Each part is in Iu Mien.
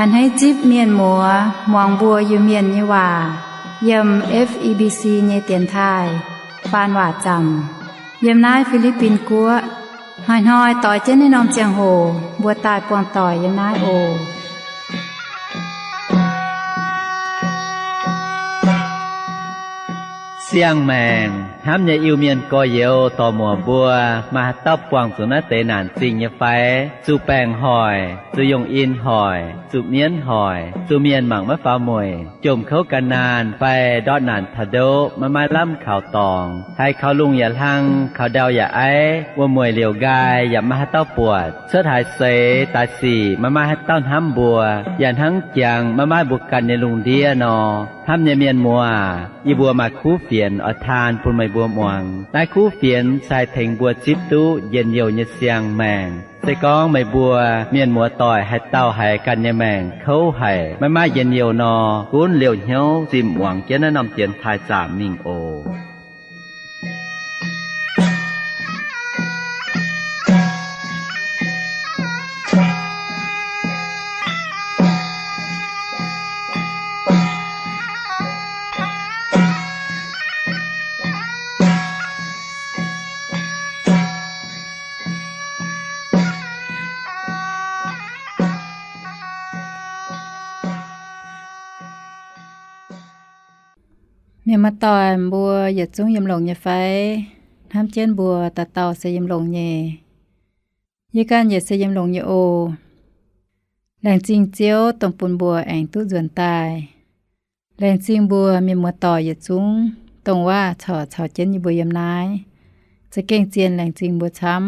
A'hneiv zipv mienh muoz muangx mbuo Iu-Mienh nyei waac yiem F E B C nyei dienx taaih faan waac zaamc yiem naaiv Fi^li^bin Guoqv. Hnoi-hnoi doix jienv naaiv norm ziangh hoc mbuo daaih buangh doic yiem naaiv oc. Siang-maengc hnamv nyei Iu-Mienh gorx-youz dorc-muoc mbuo, maaih haaix dauh buangh zuqc naaiv deix naanc zingh nyei fai? Zuqc baengc hoic, zuqc yungh in hoic, zuqc mienv hoic, zuqc mienh mangc maiv faaux mueic, jomc kouv gan naanh fai ndortv naanc taux ndoqv maiv maaih lamh kaux dorngx, haiz kaux lungh yaac hlang, kaux ndau yaac aiv, wuom-mueic liouc nqaai yaac maiv maaih haaix dauh buatc, cuotv haaix seix daaih sic maiv maaih haaix dauh hnamv mbuo, yaac hnangv jangx maiv maaih mbuo ganh nyei lungh ndiev nor, hnamv nyei mienh muoz, yie mbuo maaih kuv fienx oix taan bun meih mbuo muangx. Naaiv kuv fienx se haih tengx mbuo zipv duqv njien-youh nyei siang-maengc. Se gorngv meih mbuo mienh muoz doic haaix dauh haiz ganh nyei maengc kouv haic, maiv maaih njien-youh nor, gunv liouh hnyouv zinh muangx jienv naaiv norm dienx taaih zaamc mingh oc. Mienh muoz-doic mbuo yietc zungv yiem longx nyei fai? Hnamv jienv mbuo dauh dauh se yiem longx nyei. Yie ganh yaac se yiem longx nyei oc. Laengz zingh Ziouv dongh bun mbuo aengx duqv nzuonx daaih. Laengz zingh mbuo mienh muoz-doic yietc zungv dongh waac corc caux jienv yie mbuo yiem naaiv. Za'gengh zien laengz zingh mbuo camv.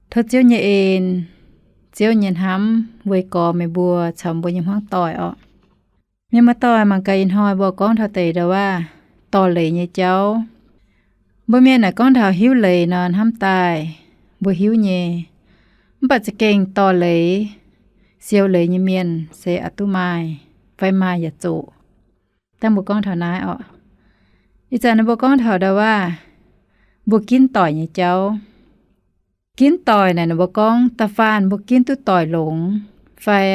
Tov Ziouv nyei en, Ziouv nyei hnamv weih gorx meih mbuo caux mbuo nyei hmuangv doic orqc. Mienh muoz-doic, mangc gaax ih hnoi mbuo gorngv taux deix ndau-waac dorh leiz nyei jauv. Mbuo mienh naaic gorngv taux hiuv leiz nor hnamv daaih mbuo hiuv nyei. Mv baac za'gengh dorh leiz, siou leiz nyei mienh se aqc duqv maaih, fai maaih yaac zoqc. Dangh mbuo gorngv taux naaiv orqc. Ih zanc naaiv mbuo gorngv taux ndau-waac mbuo ginv doic nyei jauv. Ginv doic naaic, mbuo gorngv da'faanh mbuo ginv duqv doic longx fai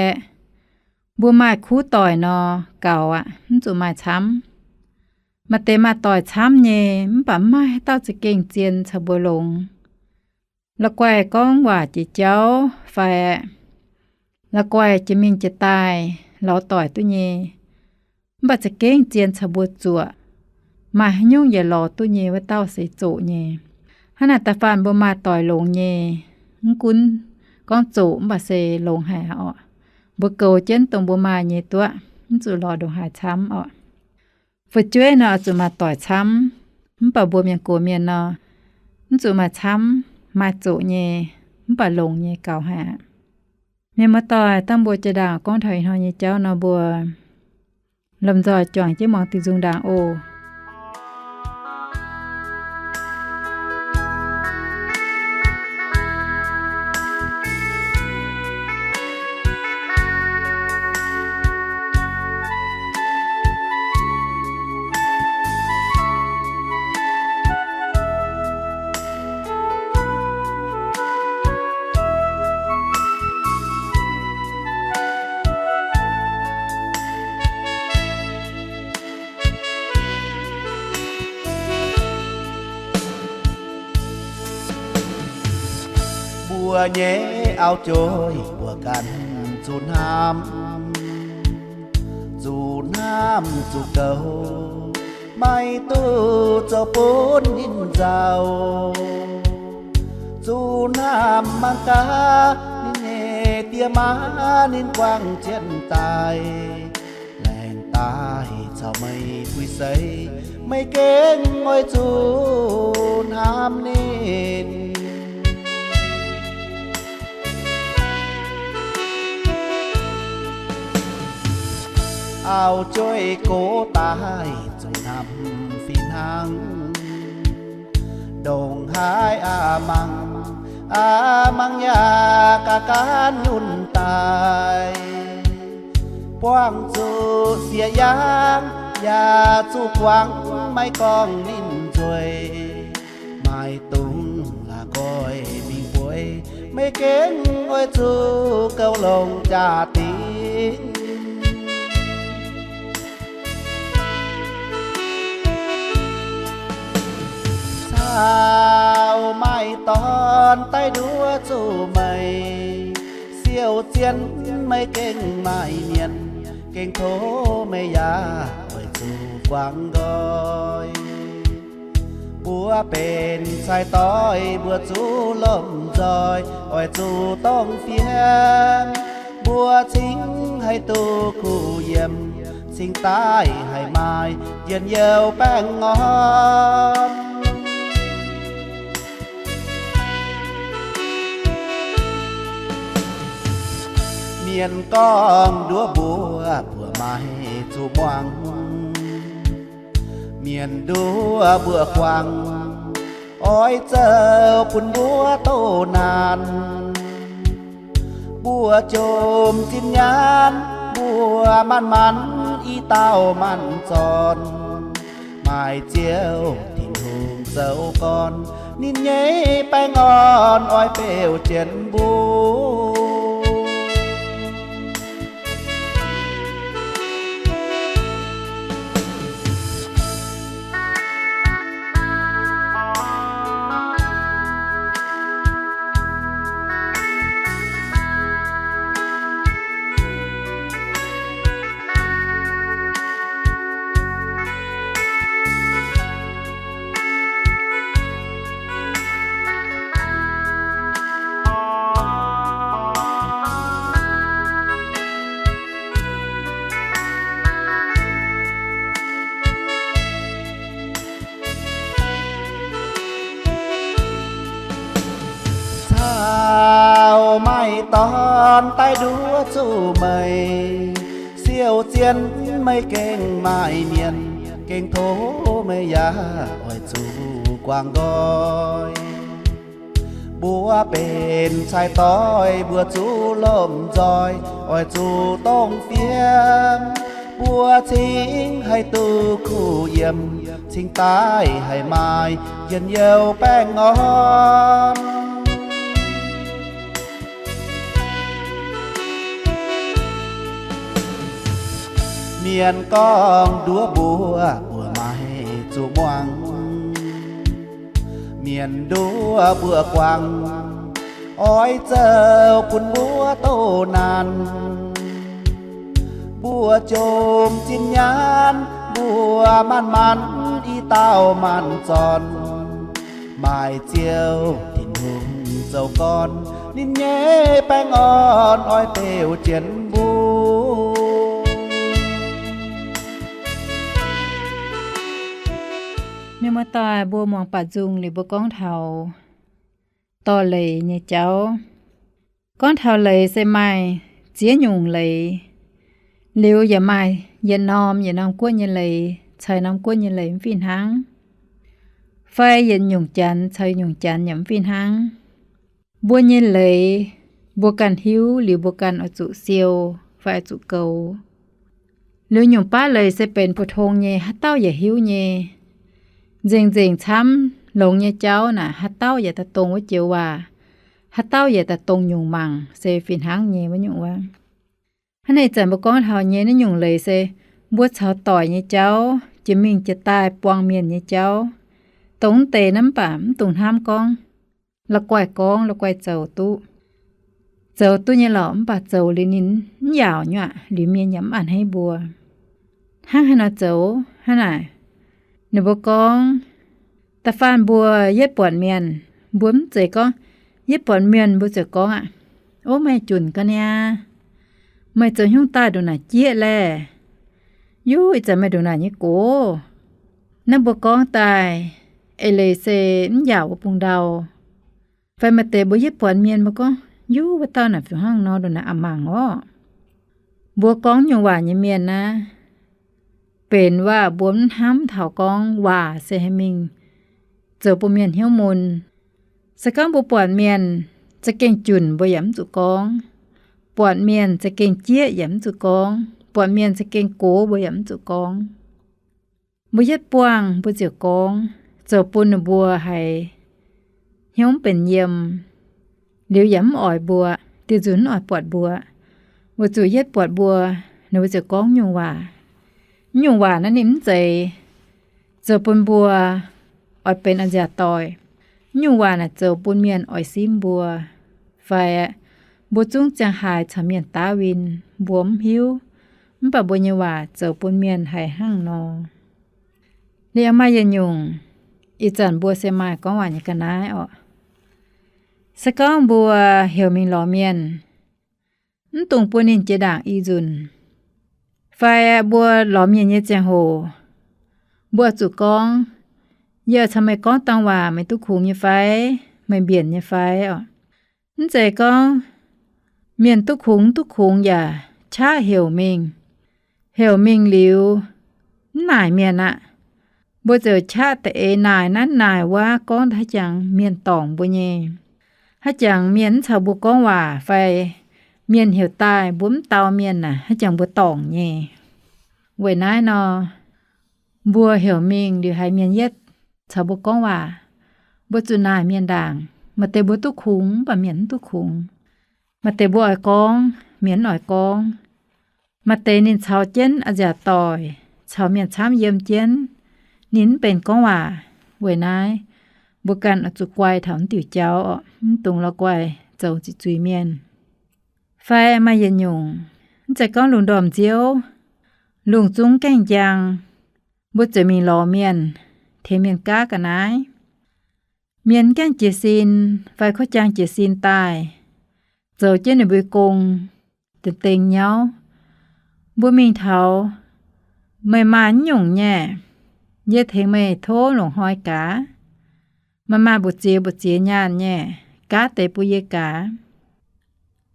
mbuo maaih kuv doic nor gaux aqv, mv zuqc maaih camv. Maaih deix maaih doic camv nyei, mv baac mv maaih haaix dauh za'gengh zien caux mbuo longx. La'guaih gorngv waac jiex jauv fai la'guaih jiex mingh jiex daaih lorz doic duqv nyei, mv baac za'gengh zien caux mbuo zuoqc. Maaih haaix nyungc yaac lorz duqv nyei wuov dauh se zoqc nyei. Hnangv naaic da'faanh mbuo maaih doic longx nyei, mv gunv gorngv zoqc mv baac se longx haic aqv orqc. Mbuo goux jienv dongh mbuo maaih nyei duqv, mv zuqc lorz ndongc haaix camv orqc. Fu'jueiv nor oix zuqc maaih doic camv, mv baac mbuo mienh gox mienh nor, mv zuqc maaih camv, maaih zoqc nyei, mv baac longx nyei gaux haic aqv. Mienh muoz-doic, dangh mbuo jiex ndaangc gorngv taux ih hnoi nyei jauv nor, mbuo lomh nzoih juangc jienv muangx diuh nzung ndaangc oc. Mbuo nyei auv-jueiv mbuo ganh zuqc hnamv, zuqc hnamv zuqc goux, maiv duqv zoux bun ninh nzauh. Zuqc hnamv mangc gaax ninh nyei die maa, ninh guangc jienv daaih, laengz daaih caux meih puix seix, meih gengh oix zuqc hnamv ninh. Auv-jueiv gox daaih zuqc hnamv fih hnangv, ndongc haaix aqc mangc, aqc mangc yaac gaax gaanv nyunc daaih. Buangh zuqc sieqv yaangv yaac zuqc guangc maiv gorngv ninh nzueic. Maaih dungz la'nqoi mingh bueix, maiv gengh oix zuqc goux longx jaa-dingc. Caux maaih dorn daaih nduov zuqc meih, siou zien maiv gengh maaih mienh, gengh tov meih yaac oix zuqc guangc nqoi. Mbuo benx cai doix mbuo zuqc lomh nzoih, oix zuqc dongh fiem. Mbuo cingx haih duqv kuh yiem, cingx daaih haih maaih njien-youh baengh orn. Mienh gorngv nduov mbuo, mbuo maiv zuqc muangx. Mienh nduov mbuo guangc, oix zoux bun mbuo doh naanc. Mbuo jomc zinh nyaanh, mbuo manc-manc i dauh manc zorn. Maaih Ziouv Tin-Hungh zoux gorn, ninh nyei baengh orn oix beuv jienv mbuo. Caux maaih dorn daaih nduov zuqc meih, siou zien maiv gengh maaih mienh, gengh tov meih yaac oix zuqc guangc nqoi. Mbuo benx cai doix mbuo zuqc lomh nzoih, oix zuqc dongh fiem. Mbuo cingx haih duqv kuh yiem, cingx daaih haih maaih njien-youh baengh orn. Mienh gorngv nduov mbuo, mbuo maiv zuqc muangx. Mienh nduov mbuo guangc, oix zoux bun mbuo doh naanc. Mbuo jomc zinh nyaanh, mbuo manc-manc i dauh manc zorn. Maaih Ziouv Tin-Hungh zoux gorn, ninh nyei baengh orn oix beuv jienv mbuo. Mienh muoz-doic, mbuo muangx baac nzung liuz mbuo gorngv taux dorh leiz nyei jauv. Gorngv taux leiz se maaih ziex nyungc leiz, liuz yaac maaih yietc norm yietc norm guoqv nyei leiz caux norm guoqv nyei leiz mv fih hnangv, fai yietc nyungc janx caux nyungc janx yaac mv fih hnangv. Mbuo nyei leiz, mbuo ganh hiuv liuz mbuo ganh oix zuqc siou fai oix zuqc goux. Liuz nyungc baav leiz se benx pou-tong nyei, haaix dauh yaac hiuv nyei. Nzengc-nzengc camv longx nyei jauv naaic, haaix dauh yaac daaih dongh wuov joux waac, haaix dauh yaac daaih dongh nyungc mangc se fih hnangv nyei wuov nyungc wuov. Hnangv naaiv ih zanc mbuo gorngv taux nyei naaiv nyungc leiz se mbuo caux doic nyei jauv, jiex mingh jiex daaih buangh mienh nyei jauv. Dongh mv deix naaiv mv baac mv dungx hnamv gorngv la'guaih gorngv la'guaih zoux duqv. Zoux duqv nyei lorqc, mv baac zoux liuz ninh mv yaauc nyuoqc, liuz mienh yaac mv a'hneiv mbuo. Hnangv haaix nor zoux? Hnangv naaic, ninh mbuo gorngv, da'faanh mbuo yietv buatc mienh, mbuo mv zeiz gorngv, yietv buatc mienh mbuo ziouc gorngv aqv, ov, meih junc ga'naaiv, meih zoux haaix nyungc daaih ndongc naaic jieqv laeh? Yuv, ih zanc meih ndongc naaic nyei gox. Naaiv mbuo gorngv daaih eix leiz se mv yaauc wuov bung ndau. Fai maaih deix mbuo yietv buatc mienh mbuo gorngv, yuv, wuov dauh naaic fih hnangv nor ndongc naaic a'mangc orqc. Mbuo gorngv nyungc waac nyei mienh naaiv, benx waac mbuo mv hnamv taux gorngv waac se haih mingh zoux bun mienh hnyouv mun. Se gorngv mbuo buatc mienh za'gengh junc mbuo yaac mv zuqc gorngv, buatc mienh za'gengh jieqv yaac mv zuqc gorngv, buatc mienh za'gengh gox mbuo yaac mv zuqc gorngv. Mbuo yietv buangh mbuo ziouc gorngv, zoux bun ninh mbuo haiz hnyouv mv benx yiem, liuz yaac mv oix mbuo, diuh nzunc mv oix buatc mbuo. Weic zuqc yietv buatc mbuo, ninh mbuo ziouc gorngv nyungc waac. Nyungc waac naaiv ninh mv zeiz zoux bun mbuo oix benx a'nziaauc doic. Nyungc waac naaic zoux bun mienh oix simv mbuo, fai mbuo zungv ziangh haaix caux mienh daav win, mbuo mv hiuv, mv baac mbuo nyei waac zoux bun mienh haiz hnangv nor. Liuz maaih yietc nyungc, ih zanc mbuo se maaih gorngv waac nyei ga'naaiv oc. Se gorngv mbuo heuc mingh lorz mienh, mv dungx bun ninh jiex ndaangc i nzunc. Fai mbuo lorz mienh nyei ziangh hoc, mbuo zuqc gorngv, yie caux meih gorngv dangh waac meih duqv kungx nyei fai? Meih mbienc nyei fai oc? Mv zeiz gorngv mienh duqv kungx mv duqv kungx yaac qaqv heuc mingh. Heuc mingh liuz, mv naaic mienh aqv. Mbuo ziouc qaqv da'eix naaic naaiv naaic wuov, gorngv haaix jangx mienh dorngc mbuo nyei, haaix jangx mienh mv caux mbuo gorngv waac fai mienh heuc daaih mbuo mv dau mienh aac, haaix jangx mbuo dorngc nyei. Weic naaiv nor, mbuo heuc mingh liuz haiz mienh yietv caux mbuo gorngv waac, mbuo zuqc naaic mienh ndaangc. Maaih deix mbuo duqv kungx, mv baac mienh mv duqv kungx. Maaih deix mbuo oix gorngv, mienh mv oix gorngv. Maaih deix ninh caux jienv a'nziaauc doic, caux mienh camv yiem jienv, ninh mv benx gorngv waac. Weic naaiv, mbuo ganh oix zuqc guai taux naaiv diuc jauv oc, mv dungx la'guaih zoux ziqc zuiz mienh. Fai maaih yietc nyungc, mv zeiz gorngv lungh ndorm nziouv, lungh zungv gaengh njang, mbuo ziouc mingh lorz mienh, tengx mienh gaav ga'naaiv. Mienh gaengh jiez sin fai kuov jaang jiez sin daaih, zoux jienv ninh mbuo gong, dengx dengx nyauv. Mbuo mingh taux, meih maaih naaiv nyungc nyei, yie tengx meih tov longc hnoi gaax. Meih maaih mbu'ziex mbu'ziex nyaanh nyei, gaav deix bun yie gaax.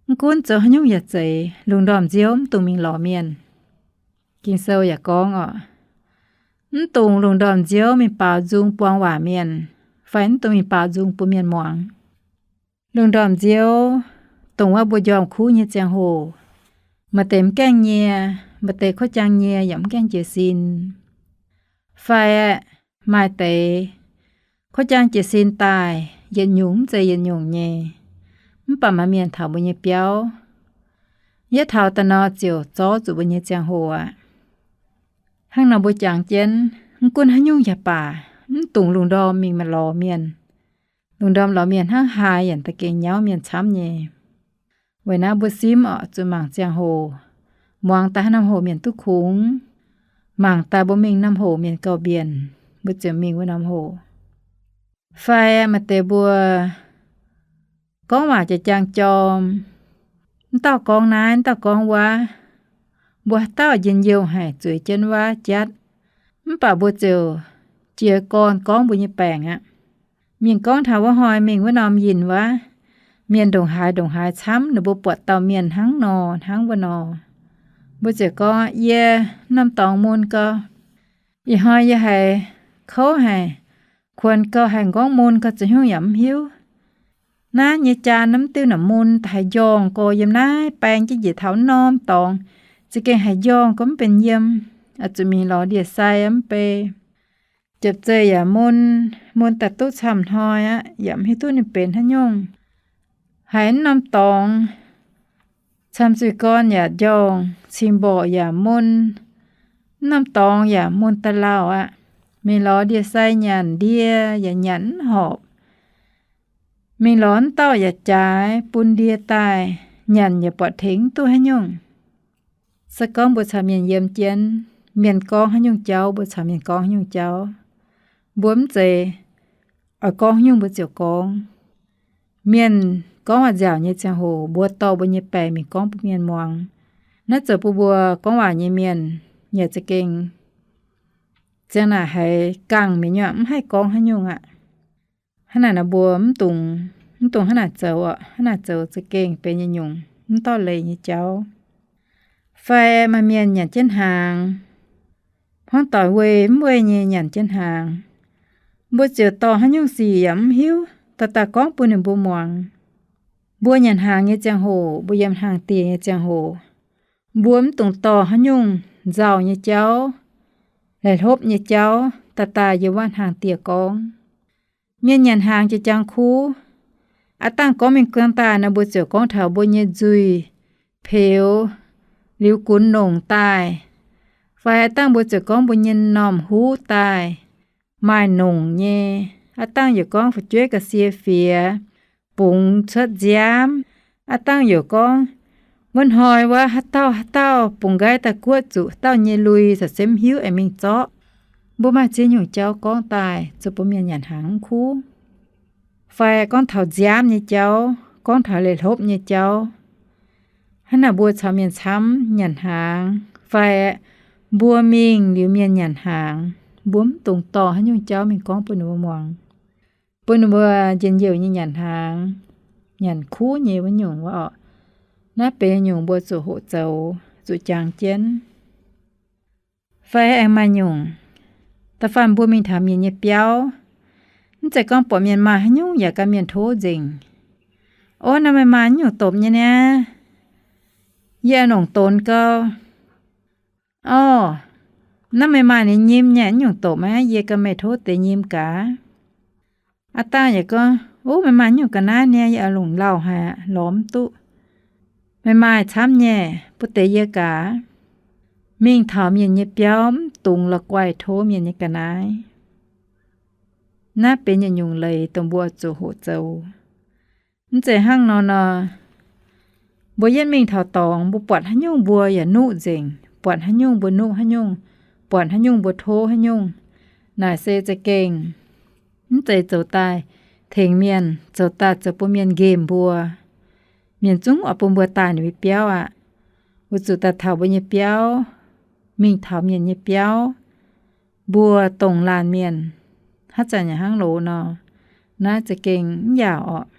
Mv gunv zoux haaix nyungc yaac zeiz, lungh ndorm nziouv mv dungx mingh lorz mienh. Ging-Sou yaac gorngv oc, mv dungx lungh ndorm nziouv mingh baaux nzung buang waac mienh, fai mv dungx mingh baaux nzung bun mienh muangx. Lungh ndorm nziouv, dongh wuov mbuo njormh kuv nyei ziangh hoc, maaih deix mv gaengh nyie, maaih deix kuov jaang nyie yaac mv gaengh jiez sin. Fai maaih deix kuov jaang jiez sin daaih, yietc nyungc mv zeiz yietc nyungc nyei, mv baac maaih mienh taux mbuo nyei biauv. Yietv taux daaih nor ziouc zorqv zuqc mbuo nyei ziangh hoc aqv. Hnangv nor mbuo jangx jienv, mv gunv haaix nyungc yaac baac, mv dungx lungh ndorm mingh lorz mienh. Lungh ndorm lorz mienh hnangv haaix yaac da'gengh nyauv mienh camv nyei. Weic naaiv mbuo simv oc, zuqc mangc ziangh hoc, muangx daaih haaix norm hoc mienh duqv kungx, mangc daaih mbuo mingh norm hoc mienh gauh mbienc, mbuo ziouc mingh wuov norm hoc. Fai maaih deix mbuo gorngv waac jaax jaang jorm, mv dauh gorngv naaiv, mv dauh gorngv wuov, mbuo haaix dauh njien-youh haic zueiz jienv wuov jatv, mv baac mbuo ziouc jiez gorn gorngv mbuo nyei baengc aqv. Mienh gorngv taux wuov hnoi mingh wuov norm yinh wuov, mienh ndongc haaix ndongc haaix camv, ninh mbuo buatc dauh mienh hnangv nor hnangv wuov nor. Mbuo ziouc gorngv, yie norm dorngx mun gau, ih hnoi yie haiz kouv haic, kuonx gau haic, nqorngv mun gau, zoux haaix nyungc yaac mv hiuv. Naaiv nyei jaan mv diuh naaic mun daaih haih njorngh gorx yiem naaiv baeng jienv njiec taux norm dorngx, za'gengh haih njorngh gorx mv benx yiem, oix zuqc mingh lorz ndie-sai mv bei. Jepc zeih yaac mun, mun daaih duqv camv hnoi aqv, yaac mv hiuv duqv ninh benx haaix nyungc. Haiz mv norm dorngx, camv zuiz gorn yaac njorngh, cing mborqc yaac mun, mv norm dorngx yaac mun daaih lauh aqv. Mingh lorz ndie-sai nyanc, ndie yaac nyanc mv horpc. Mingh lorz mv dauh yaac jaaix bun ndie daaih, nyanc yaac buatc tengx mv duqv haaix nyungc. Se gorngv mbuo caux mienh yiem jienv, mienh gorngv haaix nyungc jauv, mbuo caux mienh gorngv haaix nyungc jauv. Mbuo mv zeiz oix gorngv haaix nyungc mbuo ziouc gorngv. Mienh gorngv waac nziaauc nyei ziangh hoc, mbuo dorh mbuo nyei baengc mingh gorngv bun mienh muangx. Naaiv zoux bun mbuo gorngv waac nyei mienh yaac za'gengh ziang naaic haiz gangh mi'aqv, mv haih gorngv haaix nyungc aqv. Hnangv naaic nor mbuo mv dungx, mv dungx hnangv naaic zoux oc. Hnangv naaic zoux za'gengh benx yietc nyungc mv dorh leiz nyei jauv. Fai maaih mienh nyanc jienv hnaangx, hmuangv doic weih mv weih nyei nyanc jienv hnaangx, mbuo ziouc dorh haaix nyungc sic yaac mv hiuv, dorh daaih gorngv bun ninh mbuo muangx. Mbuo nyanc hnaangx nyei ziangh hoc, mbuo yiem hnaangx-dieh nyei ziangh hoc, mbuo mv dungx dorh haaix nyungc nzauh nyei jauv, laih hlopv nyei jauv daaih daaih yiem wuov hnaangx dieh gorngv. Mienh nyanc hnaangx jiex jangx kuv, aav dangh gorngv mingh gorngv daaih nor, mbuo ziouc gorngv taux mbuo nyei nzuih, peux, liuz gunx nongc daaih, fai aav dangh mbuo ziouc gorngv mbuo nyei m'normh huv daaih, maaih nongc nyei. Aav dangh yaac gorngv fu'jueiv ga'sie fiex, bungx cuotv nziaamv. Aav dangh yaac gorngv, wuov hnoi wuov haaix dauh haaix dauh bungx nqaiv daaih guoqv zuqc haaix dauh nyei lui, caux se mv hiuv aengx mingh zorqv. Mbuo maaih ziex nyungc jauv gorngv daaih zoux bun mienh nyanc hnaangx mv kuv. Fai gorngv taux nziaamv nyei jauv, gorngv taux leih hlopv nyei jauv. Hnangv naaic mbuo caux mienh camv nyanc hnaangx, fai mbuo mingh liuz mienh nyanc hnaangx, mbuo mv dungx dorh haaix nyungc jauv mingh gorngv bun ninh mbuo muangx, bun ninh mbuo njien-youh nyei nyanc hnaangx, nyanc kuv nyei wuov nyungc wuov orqc. Naaiv benx nyungc mbuo zuqc hoqc zoux, zuqc jangx jienv. Fai aengx maaih nyungc, da'faanh mbuo mingh taux mienh nyei biauv, mv zeiz gorngv buatc mienh maaih haaix nyungc yaac gan mienh tov nzengc. Ov, naaiv meih maaih nyungc dopc nyei niaa, yie longc donx gau. Orv, naaiv meih maaih nyei nyim nyei nyungc dopc aqv, yie ganh meih tov deix nyim gaax. Aav dangh yaac gorngv, ov, meih maaih nyungc ga'naaiv niaa, yie oix longc lauh haic aqv, lorz mv duqv. Meih maaih camv nyei, bun deix yie gaax. Mingh taux mienh nyei biauv mv dungx la'guaih tov mienh nyei ga'naaiv. Naaiv benx yietc nyungc leiz dongh mbuo zuqc hoqc zoux. Mv zeiz hnangv nor nor, mbuo yietv mingh taux dorngx, mbuo buatc haaix nyungc mbuo yaac nuqv nzengc, buatc haaix nyungc mbuo nuqv haaix nyungc, buatc haaix nyungc mbuo tov haaix nyungc. Naaic se za'gengh mv zeiz zoux daaih tengx mienh, zoux daaih zoux bun mienh nqemh mbuo. Mienh zungv oix bun mbuo daaih ninh mbuo biauv aqv. Weic zuqc daaih taux mbuo nyei biauv, mingh taux mienh nyei biauv, mbuo dongh laanh mienh, haaix zanc yaac hnangv loz nor, naaiv za'gengh mv yaauc orqc.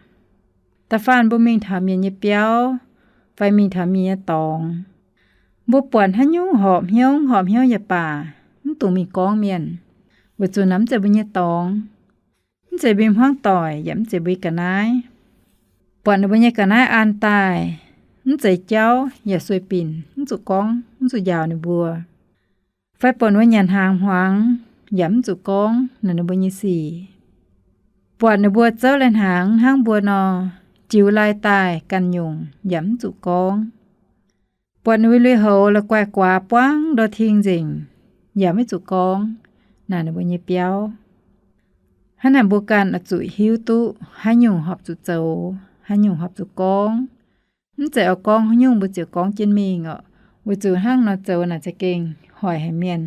Da'faanh mbuo mingh taux mienh nyei biauv, fai mingh taux mienh nyei dorngx, mbuo buatc haaix nyungc horpc hnyouv, horpc hnyouv yaac baac, mv dungx mingh gorngv mienh, weic zuqc naaiv mv zeiz mbuo nyei dorngx. Mv zeiz mbuo hmuangv doic yaac mv zeiz mbuo ga'naaiv. Buatc ninh mbuo nyei ga'naaiv an daaih, mv zeiz jauv yaac sueih binc, mv zuqc gorngv, mv zuqc njaaux ninh mbuo. Fai buatc ninh mbuo nyanc hnaangx hmuangx yaac mv zuqc gorngv naaic ninh mbuo nyei sic. Buatc ninh mbuo zouv lai hnaangx hnangv mbuo nor, jiux lai daaih ganh nyungc yaac mv zuqc gorngv. Buatc ninh mbuo lui-houx la'guaih guaax buangv ndor ting nzengc yaac maiv zuqc gorngv naaic ninh mbuo nyei biauv. Hnangv naaic mbuo ganh oix zuqc hiuv duqv haaix nyungc horpc zuqc zoux, haaix nyungc horpc zuqc gorngv. Mv zeiz oix gorngv haaix nyungc mbuo ziouc gorngv jienv mingh orqc. Weic zuqc hnangv nor zoux naaic za'gengh hoic haic mienh.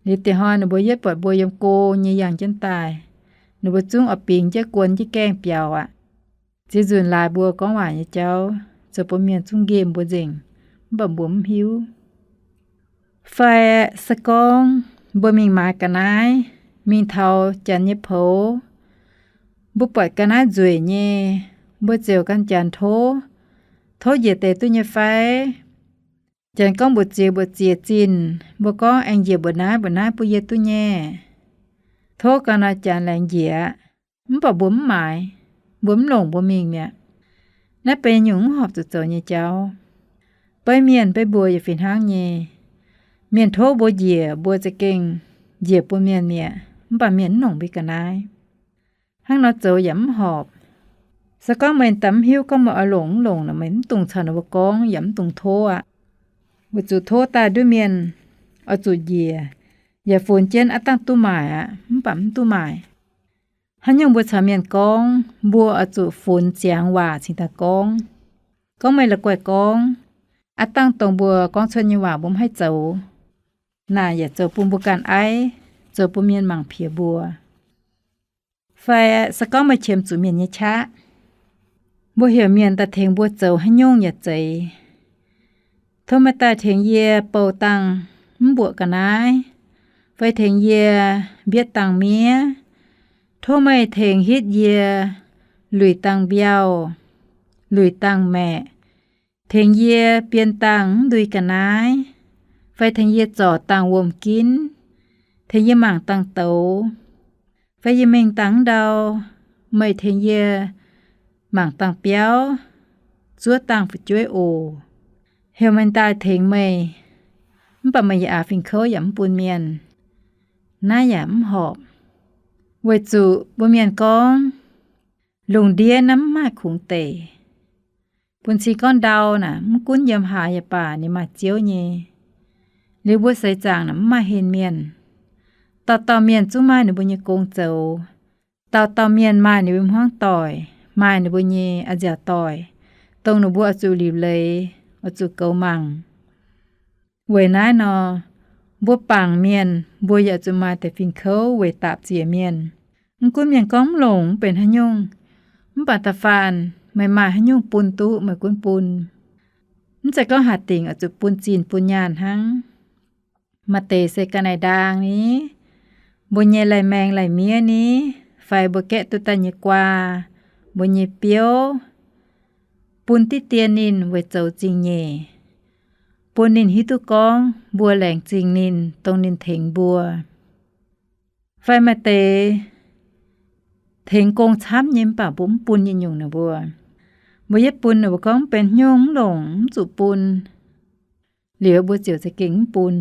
Liuz diex hnoi ninh mbuo yietv buatc mbuo yiem go nyei yangh jienv daaih, ninh mbuo zungv oix bingx jienv guon jienv gaengh biaux aqv. Ziex nzunc laaix mbuo gorngv waac nyei jauv zoux bun mienh zungv nqemh mbuo nzengc, mv baac mbuo mv hiuv. Fai se gorngv mbuo mingh maaiz ga'naaiv, mingh taux janx nyei poux, mbuo buatc ga'naaiv nzueic nyei, mbuo ziouc gan janx tov, tov njiec deix duqv nyei fai? Janx gorngv mbuoqc ziex mbuoqc ziex zinh, mbuo gorngv aengx njiec mbuoqc naaiv mbuoqc naaiv bun yie duqv nyei. Tov gau nor janx laengz njiec, mv baac mbuo mv maaiz, mbuo mv longc mbuo mingh mi'aqv. Naaiv benx nyungc mv horpc zuqc zoux nyei jauv. Beiv mienh beiv mbuo yaac fih hnangv nyei. Mienh tov mbuo njiec, mbuo za'gengh njiec bun mienh mi'aqv, mv baac mienh mv longc mbuo ga'naaiv. Hnangv nor zoux yaac mv horpc. Se gorngv meih daaih mv hiuv gorngv meih oix longc mv longc nor, meih mv dungx caux ninh mbuo gorngv yaac mv dungx tov aqv. Weic zuqc tov daaih nduov mienh oix zuqc njiec, yaac funx jienv aav dangh duqv maaic aqv, mv baac mv duqv maaic. Haaix nyungc mbuo caux mienh gorngv, mbuo oix zuqc funx ziangx waac cingx daaih gorngv. Gorngv meih la'guaih gorngv, aav dangh dongh mbuo gorngv cuotv nyei waac mbuo mv haih zoux, naaic yaac zoux bun mbuo ganh aiv, zoux bun mienh mangc piex mbuo. Fai se gorngv meih qiemx zuqc mienh nyei qaqv, mbuo heuc mienh daaih tengx mbuo zoux haaix nyungc yaac zeiz. Tov meih daaih tengx yie bouh dangh mv mbuoqc ga'naaiv, fai tengx yie mbietv dangh miev. Tov meih tengx hitv yie luic dangh mbiauh, luic dangh maeqc, tengx yie bien dangh mv ndui ga'naaiv, fai tengx yie zorc dangh wuom-ginv, tengx yie mangc dangh douz, fai yie mengh dangh mv ndau. Meih tengx yie mangc dangh biauv, zuov dangh fu'jueiv oc. Heuc meih daaih tengx meih, mv baac meih yaac aax fingx kouv yaac mv bun mienh. naaiv yaac mv horpc. Weic zuqc mbuo mienh gorngv, lungh ndiev naaiv mv maaih kungx deic. Bun cing gorngv ndau naaic, mv gunv yiem haaix yaac baac ninh maaih Ziouv nyei. Liuz mbuo seix zaangc naaic mv maaih henh mienh. Dauh dauh mienh zungv maaih ninh mbuo nyei gong zoux. Dauh dauh mienh maaih ninh mbuo hmuangv doic, maaih ninh mbuo nyei a'nziaauc doic, dongh ninh mbuo oix zuqc liuc leiz, oix zuqc goux mangc. Weic naaiv nor, mbuo bangc mienh mbuo yaac zuqc maaih deix fingx kouv weic daapc ziec mienh. Mv gunv mienh gorngv mv longc mv benx haaix nyungc, mv baac da'faanh meih maaih haaix nyungc bun duqv meih gunv bun. Mv zeiz gorngv hatc dingc oix zuqc bun zinh bun nyaanh hnangv. Maaih deix se ga'naaiv-ndaang ni, mbuo nyei lai-maeng lai-miev ni, fai mbuo gaeqv duqv daaih nyei guaa, mbuo nyei biouv, bun diqv dien ninh weic zoux zingh nyeic, bun ninh hiuv duqv gorngv mbuo laengz zingh ninh, dongh ninh tengx mbuo. Fai maaih deix tengx gong camv nyei mv baac mbuo mv bun nyei nyungc ninh mbuo. Mbuo yietv bun ninh mbuo gorngv mv benx nyungc, mv longc, mv zuqc bun. Liuz mbuo ziouc za'gengh mv bun.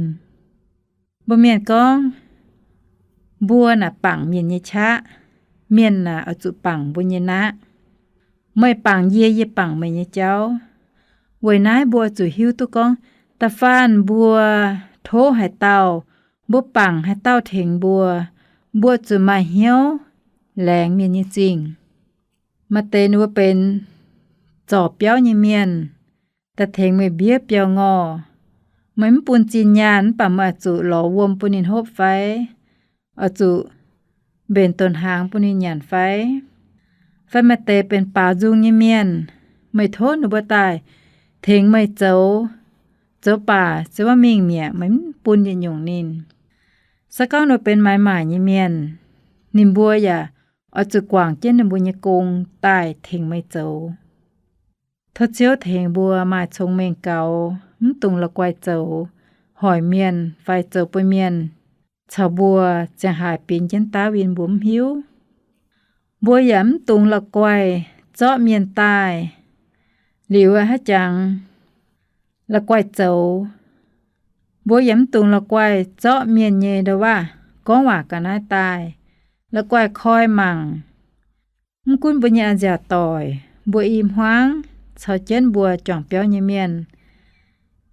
Mbuo mienh gorngv, mbuo naaic bangc mienh nyei qaqv, mienh naaic oix zuqc bangc mbuo nyei naqv. Meih bangc yie, yie bangc meih nyei jauv. Weic naaiv mbuo oix zuqc hiuv duqv gorngv, da'faanh mbuo tov haaix dauh, mbuo bangc haaix dauh tengx mbuo, mbuo zuqc maaih hnyouv laengz mienh nyei zingh. Maaih deix ninh mbuo benx zorc biauv nyei mienh, daaih tengx meih mbiev biauv-ngorh. Meih mv bun zinh nyaanh mv baac meih oix zuqc lorz wuom bun ninh hopv fai? Oix zuqc mbenc donx hnaangx bun ninh nyanc fai? Fai maaih deix benx baaux nzung nyei mienh, meih tov ninh mbuo daaih tengx meih zoux, zoux baac se wuov mingh mi'aqv, meih mv bun yietc nyungc ninh. Se gorngv ninh mbuo benx maaiz maaic nyei mienh, ninh mbuo yaac oix zuqc guangc jienv ninh mbuo nyei gong daaih tengx meih zoux. Tov Ziouv tengx mbuo maaih cong-mengh gaux, mv dungx la'guaih zoux hoic mienh fai zoux bun mienh caux mbuo ziangh haaix bingx jienv daav win mbuo mv hiuv. Mbuo yaac mv dungx la'guaih zorqv mienh daaih liuz haaix jangx la'guaih zoux. Mbuo yaac mv dungx la'guaih zorqv mienh nyei ndouv-waac gorngv waac ga'naaiv daaih, la'guaih koi mangc. Mv gunv mbuo nyei a'nziaauc doic, mbuo i hmuangv caux jienv mbuo juangc biauv nyei mienh,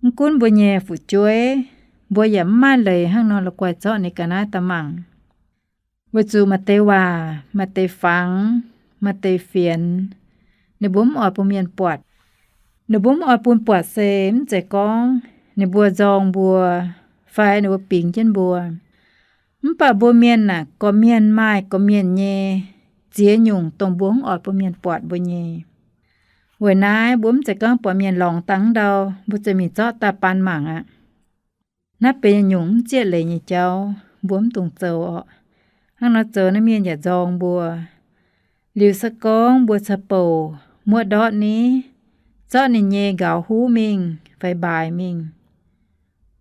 mv gunv mbuo nyei fu'jueiv, mbuo yaac mv maaih leiz hnangv nor la'guaih zorqv ninh ga'naaiv daaih mangc. Weic zuqc maaih deix waac, maaih deix fangx, maaih deix fienx, ninh mbuo mv oix bun mienh buatc. Ninh mbuo mv oix bun buatc se mv zeiz gorngv ninh mbuo nzorng mbuo fai ninh mbuo bingx jienv mbuo. Mv baac mbuo mienh aah, gorqv-mienh maaih gorqv-mienh nyei ziex nyungc dongh mbuo mv oix bun mienh buatc mbuo nyei. Weic naaiv mbuo mv zeiz gorngv buatc mienh lorngx dangh ndau, mbuo ziouc mingh zorqv daaih baan mangc aqv. Naaiv benx nyungc mv zieqv leiz nyei jauv, mbuo mv dungx zoux orqc. Hnangv nor zoux naaiv mienh yaac nzorng mbuo. Liuz se gorngv mbuo caux bouc muoqv ndortv ni, zorqv ninh nyei nqaux huv mingh fai mbaaix mingh,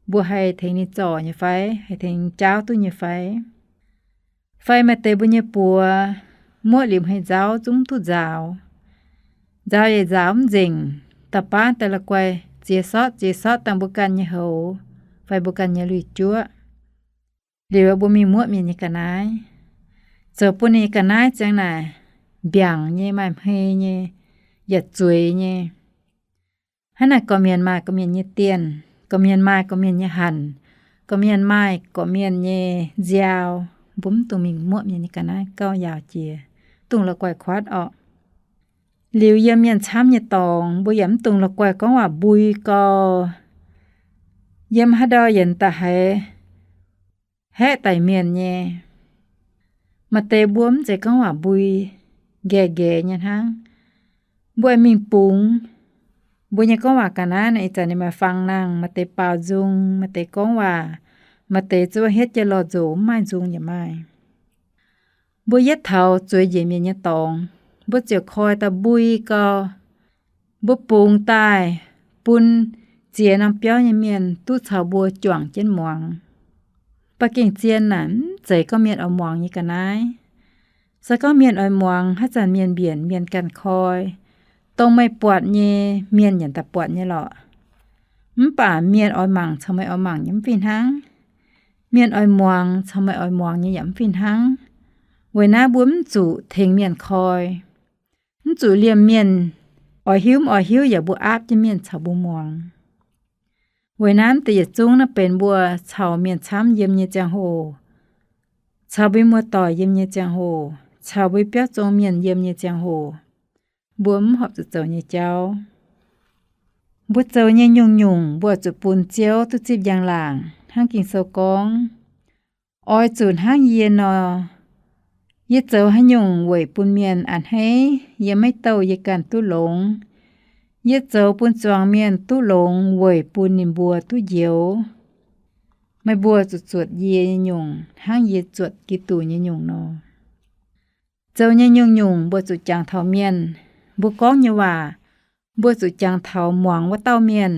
mbuo haih tengx ninh zorc nyei fai? Haih tengx jaauv duqv nyei fai? Fai maaih deix mbuo nyei buoz muoqv liuz hmei nzauv zungv duqv nzaaux. Nzaaux yaac nzaaux mv nzengc, da'baav daaih la'guaih ziex sortv ziex sortv dangh mbuo ganh nyei houx fai mbuo ganh nyei lui-juoqv. Liuz mbuo mingh muoqv mienh nyei ga'naaiv, zoux bun ninh nyei ga'naaiv ziang naaic mbiaangc nyei, maaih hmei nyei, yaac zueiz nyei. Hnangv naaic gorqv-mienh maaih gorqv-mienh nyei dienh, gorqv-mienh maaih gorqv-mienh nyei hanc, gorqv-mienh maaih gorqv-mienh nyei nziaaux. Mbuo mv dungx mingh muoqv mienh nyei ga'naaiv gauh yaauc jiex, dungx la'guaih kuaatv orqc. Liuz yiem mienh camv nyei dorngx, mbuo yaac mv dungx la'guaih gorngv waac mbui gau. Yiem haaix ndau yienx daaih haiz haeqv daic mienh nyei. Maaih deix mbuo mv zeiz gorngv waac mbui, nqaeqv-nqaeqv nyei hnangv. Mbuo mingh bungx mbuo nyei gorngv waac ga'naaiv naaic, ih zanc ninh maaih fangx nangh, maaih deix baaux nzung, maaih deix gorngv waac, maaih deix zuov hietv jienv lorh nzox mv maaih nzung yaac maaih. Mbuo yietv taux zueiz njiec mienh nyei dorngx, mbuo ziouc koi daaih mbui gau. Mbuo bungx daaih bun ziex norm biauv nyei mienh duqv caux mbuo juangc jienv muangx. Ba'gengh zien naaic mv zeiz gorngv mienh oix muangx nyei ga'naaiv. Se gorngv mienh oix muangx, haaix zanc mienh mbienc mienh ganh koi. Dongh meih buatc nyei, mienh yaac daaih buatc nyei lorqc. Mv baac mienh oix mangc caux meih oix mangc nyei mv fih hnangv. Mienh oix muangx caux meih oix muangx nyei yaac mv fih hnangv. Weic naaiv mbuo mv zuqc tengx mienh koi, mv zuqc liemh mienh oix hiuv mv oix hiuv yaac mbuo aapv jienv mienh caux mbuo muangx. Weic naaiv deix yietc zungv naaiv benx mbuo caux mienh camv yiem nyei ziangh hoc, caux mbuo muoz-doic yiem nyei ziangh hoc, caux mbuo biauv zong mienh yiem nyei ziangh hoc, mbuo mv horpc zuqc zoux nyei jauv. Mbuo zoux nyei nyungc-nyungc mbuo zuqc bun Ziouv duqv zipv njang-laangc. Hnangv Ging-Sou gorngv, Oix zuqc hnangv yie nor. Yie zoux haaix nyungc weic bun mienh a'hneiv, yie maiv douh yie ganh duqv longx. Yie zoux bun zuangx mienh duqv longx weic bun ninh mbuo duqv njoux. Meih mbuo zuqc zuotc yie nyei nyungc hnangv yie zuotc Giduc nyei nyungc nor. Zoux nyei nyungc-nyungc mbuo zuqc jangx taux mienh. Mbuo gorngv nyei waac, mbuo zuqc jangx taux muangx wuov dauh mienh.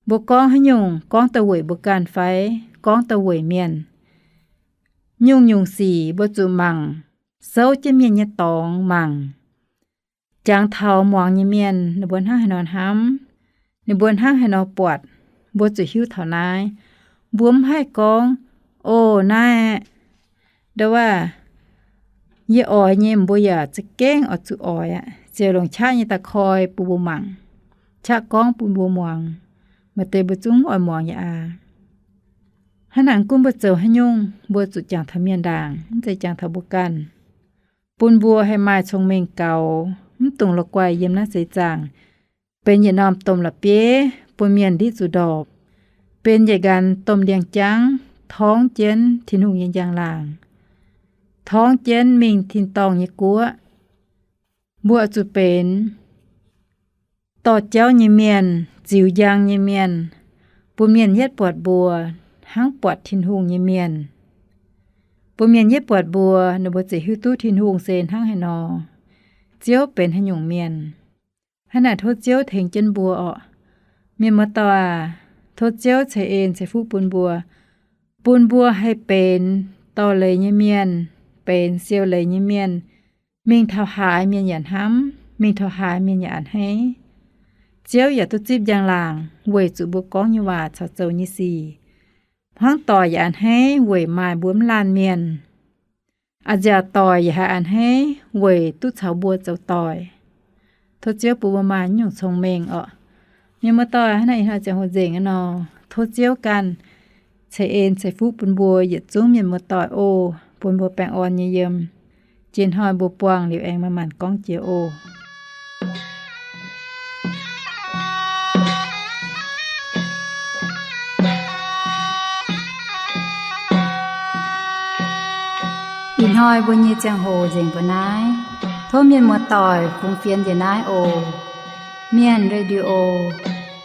Mbuo gorngv haaix nyungc, gorngv daaih weic mbuo ganh fai gorngv daaih weic mienh? Nyungc-nyungc sic mbuo zuqc mangc, souv jienv mienh nyei dorngx mangc, jangx taux muangx nyei mienh ninh mbuo hnangv haaix nor hnamv, ninh mbuo hnangv haaix nor buatc, mbuo zuqc hiuv taux naaiv. Mbuo mv haih gorngv, O, naaiv ndo wuov, yie oix nyei, mbuo yaac za'gengh oix zuqc oix aqv. Ziouc longc qaqv nyei da'koi bun mbuo mangc, qaqv gorngv bun mbuo muangx. Maaih deix mbuo zungv oix muangx yaac aqv. Hnangv naaic gunv mbuo zoux haaix nyungc, mbuo zuqc jangx taux mienh ndaangc, mv zeiz jangx taux mbuo ganh. Bun mbuo haih maaih cong-mengh gaux, mv dungx la'guaih yiem naaiv seix zaangc benx yietc norm domh la'bieiv bun mienh ndiqv zuqc ndorpc, benx yietc nqanx domh ndiangx-jangv torngv jienv Tin-Hungh nyei njang-laangc, torngv jienv mingh tin-dorngh nyei guoqv. Mbuo oix zuqc benx dorh jauv nyei mienh, ziux njang nyei mienh, bun mienh yietv buatc mbuo hnangv buatc Tin-Hungh nyei mienh. Bun mienh yietv buatc mbuo, ninh mbuo ziouc hiuv duqv Tin-Hungh se hnangv haaix nor, Ziouv benx haaix nyungc mienh. Hnangv naaic tov Ziouv tengx jienv mbuo orqc. Mienh muoz-doic aac, tov Ziouv ceix en ceix fuqv bun mbuo, bun mbuo haih benx dorh leiz nyei mienh, benx siou leiz nyei mienh, mingh taux haaix mienh yaac hnamv, mingh taux haaix mienh yaac a'hneiv. Ziouv yaac duqv zipv njang-laangc weic zuqc mbuo gorngv nyei waac caux zoux nyei sic. Hnangv doic yaac a'hneiv weic maaih mbuo mv laanh mienh. A'nziaauc doic yaac haih a'hneiv weic duqv caux mbuo zoux doic. Tov Ziouv bun mbuo maaih nyungc cong-mengh orqc. Mienh muoz-doic, hnangv naaiv ih hnoi ziangh hoc nzengc aqv nor, tov Ziouv ganh ceix en ceix fuqv bun mbuo yietc zungv mienh muoz-doic oc, bun mbuo baengh orn nyei yiem. Jiex hnoi mbuo buangh liuz aengx manc-manc gorngv jiex oc. Ih hnoi mbuo nyei ziangh hoc nzengc mbuo naaiv. Tov mienh muoz-doic fungx fienx njiec naaiv oc. Mienh Radio,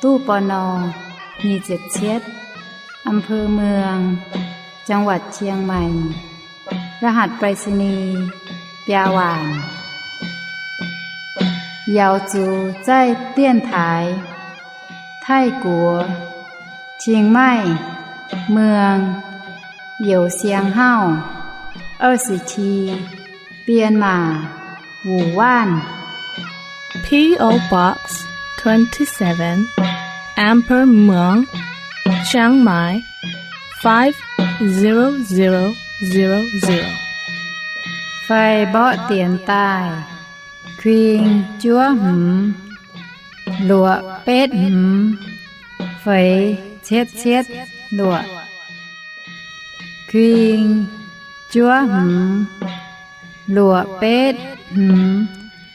ตู้ ปณ. nyic ziepc cietv, อำเภอเมือง จังหวัดเชียงใหม่ รหัสไปรษณีย์ biaa waanc. 瑶族在电台 Taiv-Guoqv, Chiang Mai, เมือง Youz Siang Hauv, 二十七, Bienh Maac, Wuonh Waanv. P O Box twenty-seven, Amber Muang, Chiang Mai, five zero zero zero zero. Fai mborqv dienx daaih, kuing juov hmz, luoqc betv hmz, feix cietv cietv luoqc. Kuing juov hmz, luoqc betv hmz,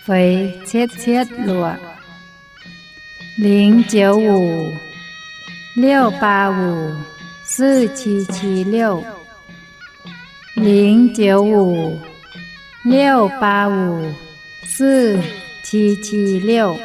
feix cietv cietv luoqc. 零九五 六八五 四七七六, 零九五 六八五 四七七六.